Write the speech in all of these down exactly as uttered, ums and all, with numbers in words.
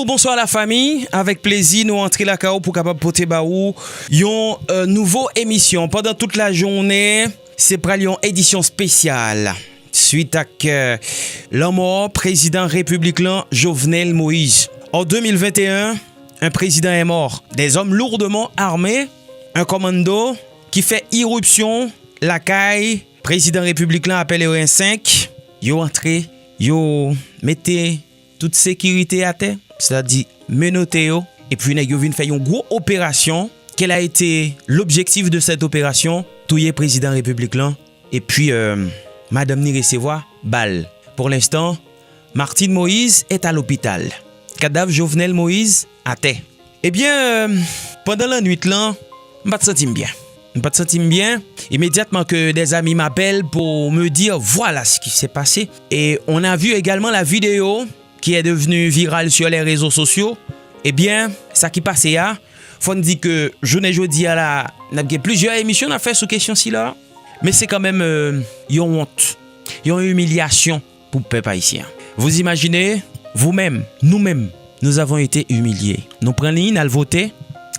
Bonswa la fami, avèk plezi nou antre lakay ou pou kapab pote ba ou yon euh, nouvo emisyon. Pandan tout la jounen, se pral yon edisyon espesyal swit ak euh, lanmò prezidan repiblik lan, Jovenel Moïse. En deux mille vingt et un, un président est mort. Des hommes lourdement armés, un commando ki fè iripsyon lakay prezidan repiblik lan, apèl R un cinq, yo antre, yo mete tout sekirite atè, sètadi menote yo, epi nèg yo vin fè yon gwo operasyon. Quel a été l'objectif de cette opération? Touye prezidan repiblik lan, epi euh, madanm ni resevwa bal. Pour l'instant, Martine Moïse est à l'hôpital. Kadav Jovenel Moïse atè. Ebyen, euh, pandan lannwit lan, m pa t santi m byen. M pa t santi m byen. Immédiatement que des amis m'appellent pour me dire voilà ce qui s'est passé. Et on a vu également la vidéo qui est devenue virale sur les réseaux sociaux. Ebyen, sa ki pase a, fò n di ke jounen jodi a la, n ap gen plizyè emisyon n ap fè sou kesyon sila. Men se kanmenm euh, yon wont, yon imilyasyon pou pèp ayisyen an. Vous imaginez, vous-même, nous-mêmes, nous avons été humiliés. Nou pran liy, n al vote,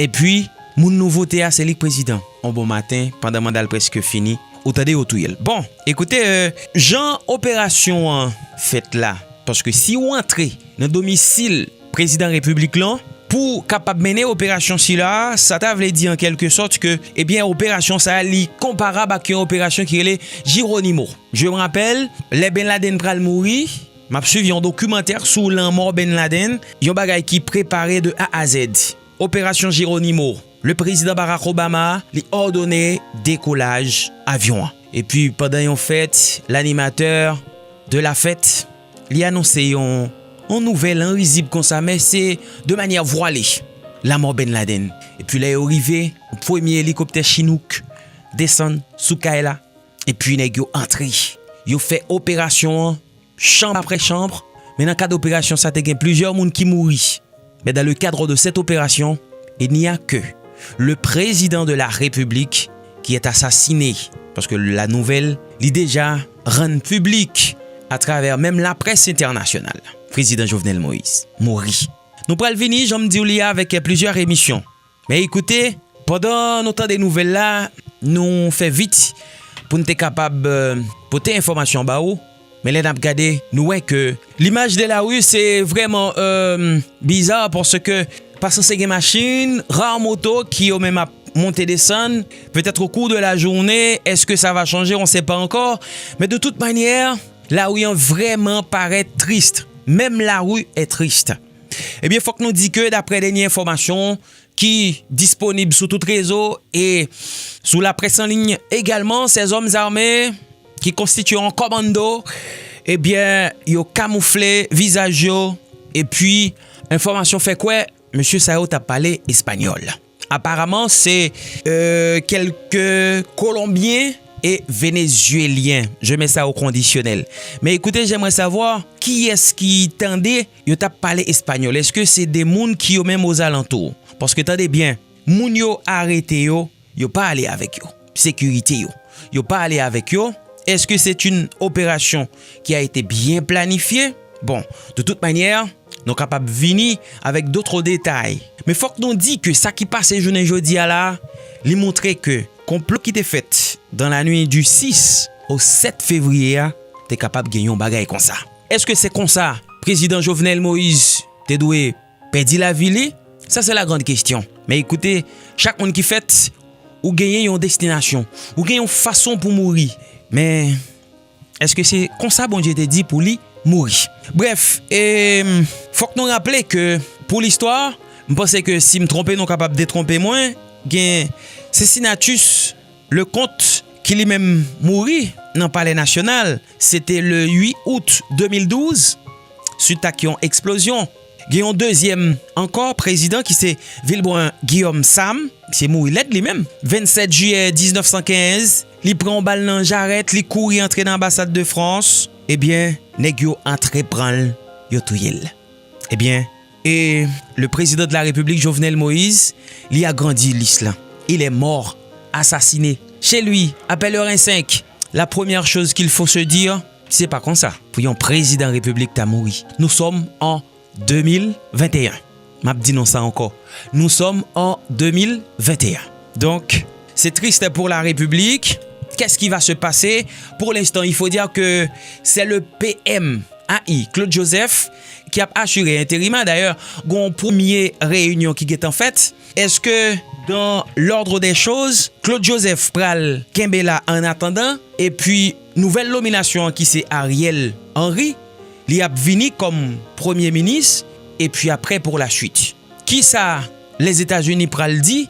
epi moun nou vote a, se li k prezidan. On bon maten, pandan manda l prèske fini, ou tande yo touye l. Bon, ekoute, euh, jan operasyon an fèt la, paske si w antre nan domisil prezidan repiblik lan, pou kapab mennen operasyon sila, sa ta vle di an kèlke sòt ke, ebyen, operasyon sa a, li konparab ak yon operasyon ki rele Geronimo. Je me rappelle, lè Ben Laden pral mouri, m ap swiv yon dokimantè sou lanmò Ben Laden, yon bagay ki prepare de A a Z. Operasyon Geronimo, le président Barack Obama, li òdone dekolaj avyon an. Epi pandan yon fèt, l'animateur de la fête, li anonse yon, yon nouvèl an rizib konsa, men se de manyè vwale, lanmò Ben Laden. Epi lè yo rive, yon premye elikoptè Chinook desann sou kay la, epi nèg yo antre. Yo fè operasyon an, chanm apre chanm, men nan kad operasyon sa te gen plizyè moun ki mouri. Mais dans le cadre de cette opération, il n'y a que le président de la République qui est assassiné. Paske la nouvèl, li deja rann piblik atravè menm laprès entènasyonal. Prezidan Jovenel Moïse mouri. Nou pral vini, jan m di w li a, avèk plizyè emisyon. Men ekoute, pandan nou tande nouvèl la, nou fè vit pou n te kapab euh, pote enfòmasyon ba ou. Men lè n ap gade, nou wè ke l'image de la rue, se vrèman euh, bizarre, paske pa sanse gen machin, ra moto ki yo menm ap monte desann. Peut-être au cours de la journée, est-ce que ça va changer? On sait pas encore. Mais de toute manière, la rue an vrèman parèt triste. Même la rue est triste. Ebyen, fòk nou di ke, daprè dènye enfòmasyon ki disponib sou tout rezo e sou laprès an liy egalman, ces hommes armés ki konstitye an kòmando, ebyen, yo kamoufle vizaj yo, epi enfòmasyon fè kwè mesye sa yo t ap pale espanyòl. Aparaman, se euh, quelques Colombiens et Vénézuéliens. Je mets ça au conditionnel. Mais écoutez, j'aimerais savoir qui est-ce qui tendait, yo t ap pale espanyòl. Èske se de moun ki yo menm ozalantou? Paske tande byen, moun yo arete yo, yo pa ale avèk yo. Sekirite yo, yo pa ale avèk yo. Est-ce que c'est une opération qui a été bien planifiée? Bon, de toute manière, nou kapab vini avèk d'autres détails. Men fòk nou di ke sa ki pase jounen jodi a la, li montre ke konplo ki te fèt dans la nuit du six au sept février a te kapab gen yon bagay konsa. Èske se konsa prezidan Jovenel Moïse te dwe pèdi lavi li? Sa se la grande question. Men ekoute, chak moun ki fèt, ou genyen yon destinasyon, ou gen yon fason pou mouri. Men èske se konsa Bondye te di pou li mouri? Brèf, e, fòk nou raple ke pou listwa, m panse ke si m twonpe, nou kapab detwonpe mwen, gen Cincinnatus Leconte ki li menm mouri nan Palè Nasyonal, se te le uit out de mil douz, swit ak yon eksplozyon. Gen yon dezyèm ankò prezidan ki se Vilbrun Guillaume Sam, misye mouri lèd li menm. Vennsèt jiyè diznèf san kenz, li pran yon bal nan jarèt, li kouri antre nan anbasad de Frans. Ebyen, nèg yo antre pran l, yo touye l. Ebyen, e le président de la République, Jovenel Moïse, li agrandi lis lan. Il est mort, assassiné. Chez lui, à Pèlerin cinq, la première chose qu'il faut se dire, se pa konsa pou yon prezidan repiblik ta mouri. Nous sommes en de mil venteyen. M ap di nou sa ankò. Nous sommes en de mil venteyen. Donc, c'est triste pour la République. Qu'est-ce qui va se passer? Pour l'instant, il faut dire que c'est le P M A I, Claude Joseph, ki ap asire enterim la. Dayè, gen yon premye reyinyon ki gentan fèt. Èske, dans l'ordre des choses, Claude Joseph pral kenbe la an atandan, epi nouvèl nominasyon an ki se Ariel Henry, li ap vini kòm premye minis, epi apre pour la suite. Kisa Lèzetazini pral di,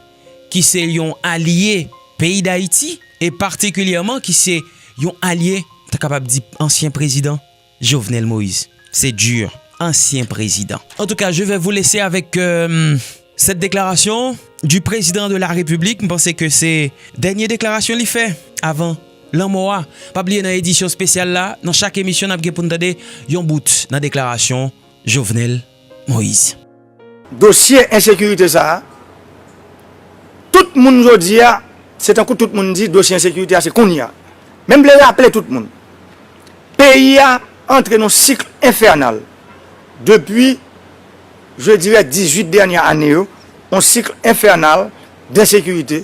ki se yon alye peyi Dayiti, e patikilyèman ki se yon alye, ta kapab di, ansyen prezidan Jovenel Moïse. C'est dur. Ancien président. En tout cas, je vais vous laisser avec euh, cette déclaration du président de la République. M panse ke se dènye deklarasyon li fè avan lanmò a. Pa bliye nan edisyon espesyal la, nan chak emisyon n ap gen pou n tande yon bout nan deklarasyon Jovenel Moïse. Dosye ensekirite sa a, tout moun jodi a, se tankou tout moun di dosye ensekirite a se kounye a. Men m vle raple tout moun, peyi a antre nan sik enfènal depi, je dirais, dizuit dènye ane yo, yon sik enfènal densekirite,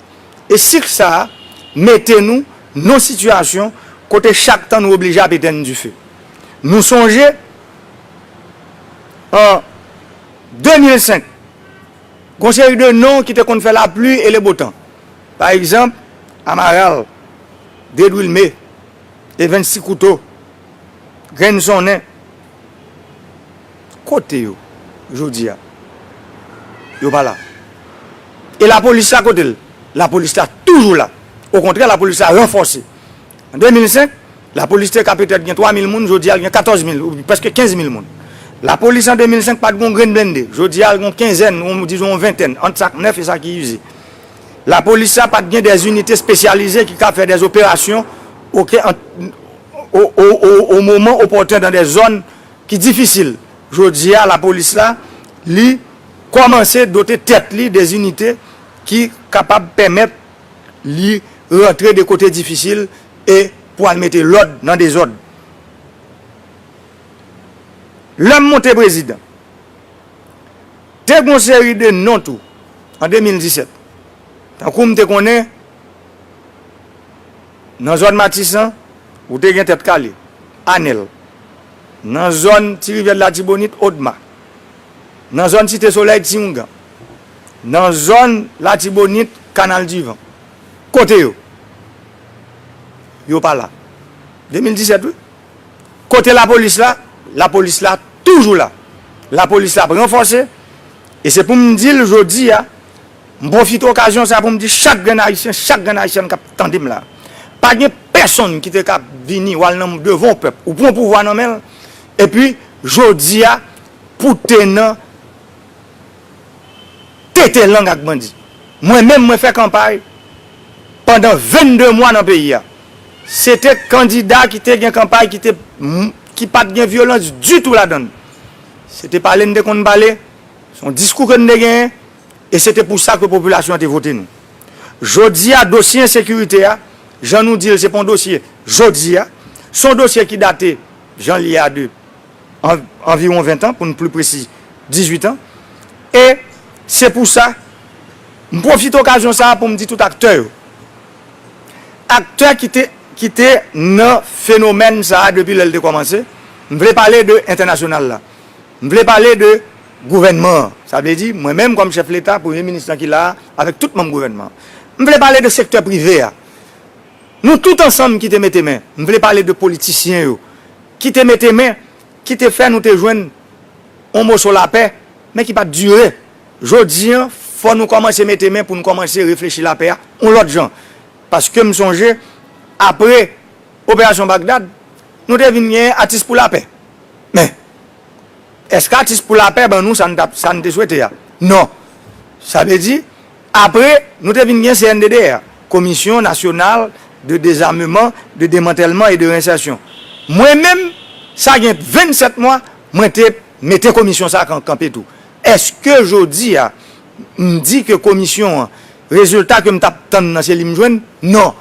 e sik sa a mete nou nan sitiyasyon kote chak tan nou oblije ap etèn dife. Nou sonje, an de mil senk, gon seri de non ki te konn fè lapli e le bo tan. Pa egzanp, Amaral, Dedwilme, Evens Ti Kouto, Grenn Sonnen. Kote yo jodi a? Yo pa la. E lapolis la, kote l? Lapolis la toujou la. Okontrè, lapolis la ranfòse. An de mil senk, lapolis te ka petèt gen twa mil moun, jodi a l gen katòz mil, ou prèske kenz mil moun. Lapolis an de mil senk pa t gen yon grenn blende. Jodi a l gen yon kenzèn, ou dizon yon ventèn, ant sa k nèf e sa ki ize. Lapolis la pa t gen dè inite espesyalize ki ka fè dè operasyon, oke, an, o, o, o, o moman opòten dan dè zòn ki difisil. Jodi a, lapolis la, li kòmanse dote tèt li dè inite ki kapab pèmèt li rantre de kote difisil e pou al mete lòd nan dezòd. Lè m monte prezidan, te gon seri de non tou an de mil disèt. Tankou m te konnen, nan zòn Matisan, ou te gen Tèt Kale, Anèl. Nan zòn Ti Rivyè de Latibonit, Odma. Nan zòn Site Solèy, Ti Oungan. Nan zòn Latibonit, Kanal Divan. Kote yo? Yo pa la. De mil disèt, wi. Kote lapolis la? Lapolis la toujou la. Lapolis la ap ranfòse. E se pou m di l jodi a, m pwofite okazyon sa pou m di chak grenn Ayisyen, chak grenn Ayisyèn k ap tande m la, pa gen pèsonn ki te ka vini w al nan devan yon pèp, ou pran pouvwa nan men l, epi jodi a, pou te nan tete lang ak bandi. Mwen menm, mwen fè kanpay pandan vennde mwa nan peyi a. Se te kandida ki te gen kanpay ki te, ki pa t gen vyolans ditou ladan l. Se te pale n te konn pale, se yon diskou ke n te genyen, e se te pou sa ke popilasyon an te vote nou. Jodi a, dosye ensekirite a, jan nou di l, se pa yon dosye jodi a, se yon dosye ki date, jan l ye a, de an, anviwon ven tan, pou n pli presi, dizuit an. E se pou sa, m pwofite okazyon sa a pou m di tout aktè yo. Aktè ki te, ki te nan fenomèn sa a depi lè l te kòmanse, m vle pale de entènasyonal la. M vle pale de gouvènman an. Sa vle di, mwen menm kòm chèf Leta, premye minis lan ki la a, avèk tout manm gouvènman an. M vle pale de sektè prive a. Nou tout ansanm ki te mete men. M vle pale de politisyen yo ki te mete men, ki te fè nou te jwenn yon moso lapè, men ki pa t dire. Jodi an, fò nou kòmanse mete men pou n kòmanse reflechi lapè a yon lòt jan. Paske m sonje, apre Operasyon Bagdad, nou te vin gen Atis pou Lapè. Men, èske Atis pou Lapè ban nou sa n t ap, sa n te swete a? Non. Sa vle di, apre, nou te vin gen C N D D R, Commission Nationale de Désarmement, de Démantèlement et de Réinsertion. Mwen menm, sa gen vennsèt mwa, mwen te mete komisyon sa a kan-, kanpe tou. Èske jodi a, m di ke komisyon an, rezilta ke m t ap tann nan se li m jwenn? Non.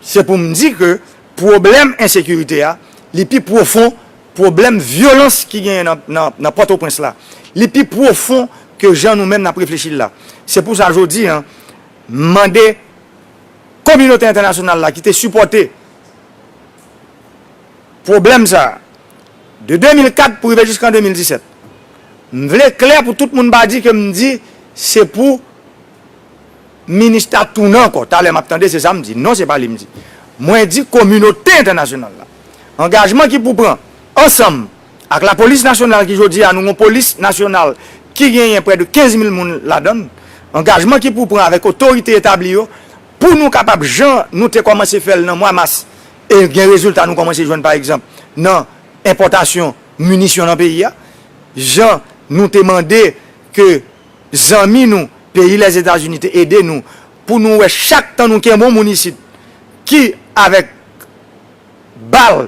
Se pou m di ke pwoblèm ensekirite a, li pi pwofon Pwoblèm vyolans ki genyen nan, nan, nan Pòtoprens la, li pi pwofon ke jan nou menm n ap reflechi l la. Se pou sa jodi a, m mande kominote entènasyonal la ki te sipòte pwoblèm sa a, de de mil kat pou rive jiskan de mil disèt. M vle klè pou tout moun pa di ke m di se pou minis ta tounen ankò. Talè m ap tande, se sa m di. Non, se pa li m di. Mwen di kominote entènasyonal la. Angajman ki pou pran ansanm ak lapolis nasyonal ki jodi a nou yon polis nasyonal ki genyen prè de kenz mil moun ladan l. Angajman ki pou pran avèk otorite etabli yo pou nou kapab, jan nou te kòmanse fè l nan mwa mas, e gen rezilta nou kòmanse jwenn, pa egzanp, nan enpòtasyon minisyon nan peyi a, jan nou te mande ke zanmi nou, peyi Lèzetazini, te ede nou pou nou wè chak tan nou kenbe yon moun isit ki avèk bal,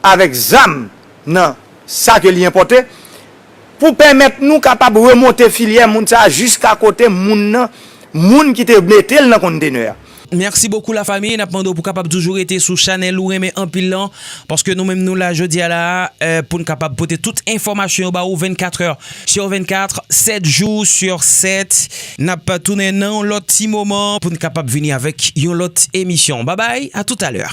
avèk zam nan sa ke li enpòte, pou pèmèt nou kapab remonte filyè moun sa a jiska kote moun nan, moun ki te mete l nan kontenè a. Mèsi bokou lafanmi, n ap mande w pou kapab toujou rete sou chanèl ou renmen anpil lan, paske nou menm nou la jodi a la, euh, pou n kapab pote tout enfòmasyon yo ba ou vennkat è sur vennkat, sèt jou sur sèt. N ap tounen nan yon lòt ti moman pou n kapab vini avèk yon lòt emisyon. Babay, a toutalè.